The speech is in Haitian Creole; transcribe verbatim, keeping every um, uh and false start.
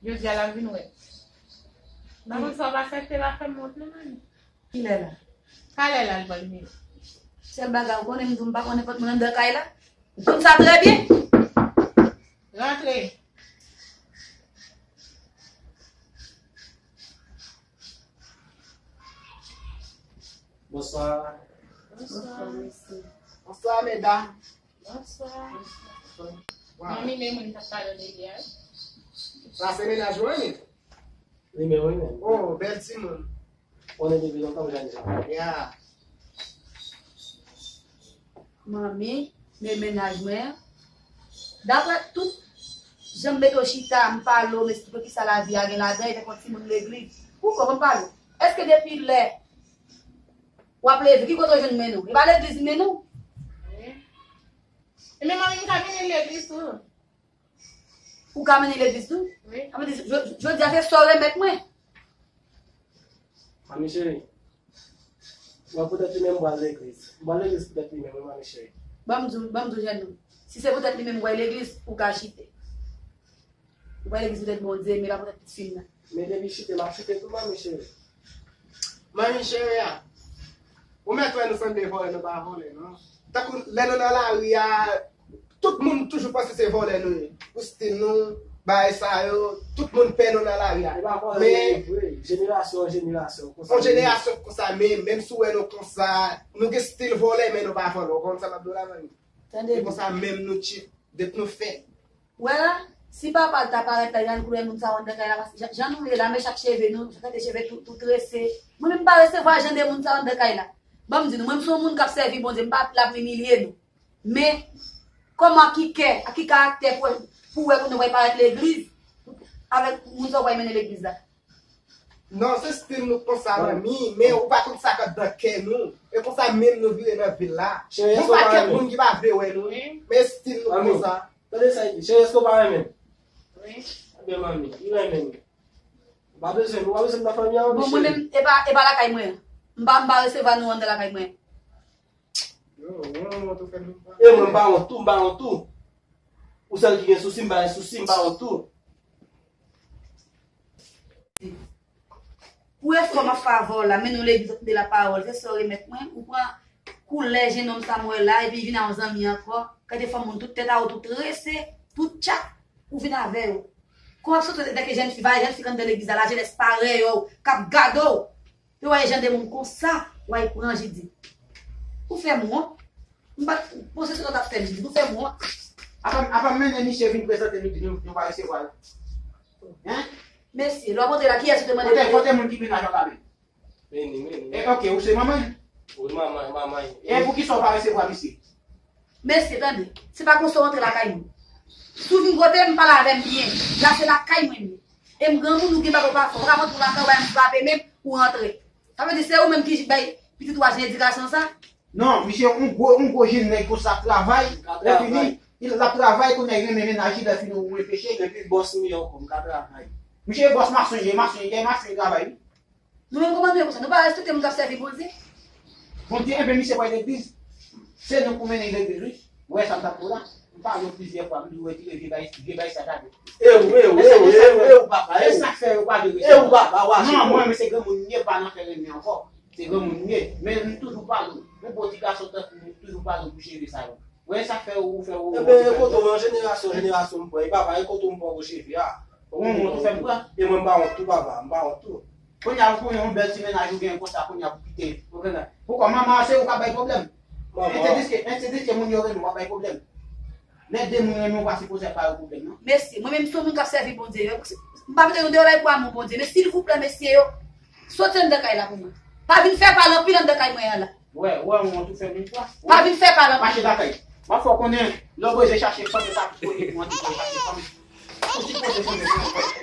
Jodi a l ap vin wè. Maman, sa w pa aksepte l ap fè m wont non, manmi. Kilè la? Talè l al pral vini. Sèl bagay ou konnen, m di w m pa konnen nenpòt moun anndan kay la. Ou konn sa trè byen. Rantre. Bonswa. Bonswa. Bonswa, mesye. Bonswa, medam. Bonswa. Bonswa. Manmi, men moun k ap pale de li a. Sa se mennaj mwen, wi. Li menm, wi, menm. Oh, bèl timoun. Konnen depi lontan, m gade sa. Ya. Manmi, men mennaj mwen an. Daprè tout jan m mete w chita, m pale w, m esplike w kisa lavi a gen ladan, e tankou yon timoun legliz. Poukò, ban m pale w. Èske depi lè w ap leve, ki kote w jwenn mennen w? E pa legliz li mennen w? Wi. E men manmi, m ka mennen l legliz tou. Ou ka mennen legliz tou? Wi. Sa vle di, jodi a se sa w remèt mwen. Manmi cheri, mwen poutèt li menm m pral legliz. M pral legliz poutèt li menm, wi, manmi cheri. Ban m di w, ban m di w, jèn nonm. Si se poutèt li menm ou pral legliz, ou ka chite. Ou pral legliz poutèt Bondye, men pa poutèt pitit fi m nan. Men depi chite, m ap chite tou, manmi cheri. Manmi cheri a, ou mèt wè nou sanble vòlè, nou pa vòlè, non. Tankou lè nou nan lari a, tout moun toujou panse se vòlè nou ye. Pou stil nou, bagay sa yo, tout moun pè nou nan lari a. E pa vòlè nou ye vre, jenerasyon an jenerasyon, konsa nou ye. Yon jenerasyon konsa, men menm si w wè nou konsa, nou gen stil vòlè, men nou pa vòlè. Ou konprann sa m ap di w la, manmi? Tande. Se konsa menm nou tchit, depi nou fèt. Wè la, si papa l ta parèt la, jan l koulè moun sa yo anndan kay la, paske jan, jan nou ye la, men chak cheve nou, chak kantite cheve tou, tou trese. Mwen menm m pa resevwa jan de moun sa yo anndan kay la. Ban m di nou, mwen m se yon moun k ap sèvi Bondye, m pa la pou m imilye nou. Men, kòman, ki kè, ak ki karaktè pou, pou wè kounye a w pral parèt legliz avèk moun sa w pral mennen legliz la? Non, se stil nou konsa, manmi, men ou pa konn sa k anndan kè nou. E konsa menm nou vire nan vil la. Gon pakèt moun ki pa vle wè nou, men stil nou konsa. Tande sa l di, cheri, èske w pa renmen m? Wi. Ebyen, manmi, li renmen m. Ou pa bezwen m, ou pa bezwen m nan fanmi an, manmi cheri. Bon, mwen menm, e pa, e pa lakay mwen an. M pa, m pa resevwa nou anndan lakay mwen. Yo, mwen, mwen, tou fè nou pa. E mwen, m pa wont tou, m pa wont tou. Ou sèl ki gen sousi, m pa gen sousi, m pa wont tou. Pou efò m ap fè avè w la, mennen w legliz, tande lapawòl, se sa w remèt mwen, ou pran koulè jennonm sa m wè la, epi vin a yon zanmi ankò, gade fòm moun tout tèt a w, tout trese, tout tchak, ou vin avè yo. Kòman w ap soti tankou jèn fi, va jèn fi k anndan legliz la, lajenès parèy w, k ap gade w. Yo wè jan de moun konsa, w al pran Jidit. Ou fè m wont. M pa t panse se sa w t ap fè m, Jidit. Ou fè m wont. Apa, apa m mennen misye vin prezante nou di nou, nou pa resevwa l. Hein? Mesye, lè w ap antre la, kiyès ou te mande pou... Kote, kote moun ki mennaj w la menm? Vini, vini. E, ok, ou se manman l? Wi, manman, manman. E poukisa w pa resevwa misye? Mesye, tande, se pa konsa w antre lakay mwen. Si w vin kote m, pale avè m byen. La se lakay mwen m ye. E m granmoun, ou gen bagay ou pa fè. Ou pa ka rantre lakay ou, bay m frape menm, ou rantre. Sa vle di se ou menm ki bay pitit ou a jan edikasyon sa? Non, misye yon gwo, yon gwo jèn nèg konsa ap travay. Lè fini, l ap travay, kounye a li renmen mennaj li, lè fini ou anpeche l. Epi bòs m ye ankò, m ka travay. Misye bòs mason ye, mason ye, mason ye travay wi. Nou menm kòman nou ye konsa? Nou pa respekte moun k ap sèvi Bondye? Bondye, enben misye pral legliz. Se nou pou mennen legliz wi. Ou wè sa m t ap di w la? M pale w plizyè fwa, m di w retire vye bay, vye bay sa gade. E ou, e ou, e ou, e ou, e ou, papa, e ou. E sa k fè yo pa vle resevwa. E ou, papa, w a... Non, mwen, men se granmoun m ye, m pa nan fè renmen ankò. Se granmoun m ye. Men m toujou pale w. Yon bon ti gason tankou w, m toujou pale w pou cheve sa yo. Wè sa k fè ou, ou fè ou... Enben, e kote w, an jenerasyon, jenerasyon m pran. E papa, e kote w m pran gwo cheve a? Wont ou fè m pran? E mwen m pa wont tou, papa, m pa wont tou. Kounye a, ou konnen yon bèl ti mennaj ou gen konsa, kounye a pou kite. Ou konnen. Poukò manman an se ou k ap bay pwoblèm? Manman. Entèdiske, entèdiske moun yo renmen w ap bay pwoblèm. Lè de moun renmen w pa sipoze ap ba yo pwoblèm, non. Mesye, mwen menm se yon moun k ap sèvi Bondye, yo. M pa mete nou deyò la pou amou Bondye, men silvouplè, mesye yo, soti anndan kay la pou mwen. Pa vin fè pale anpil anndan kay mwen an la. Wè, wè, wont ou fè m yon fwa. Pa vin fè pale anpil. Mache lakay. M ap fè w konnen, lè w bezwen chache fanm, e pa tout kote pou w antre pou w chache fanm. Ou sipoze konnen fanm.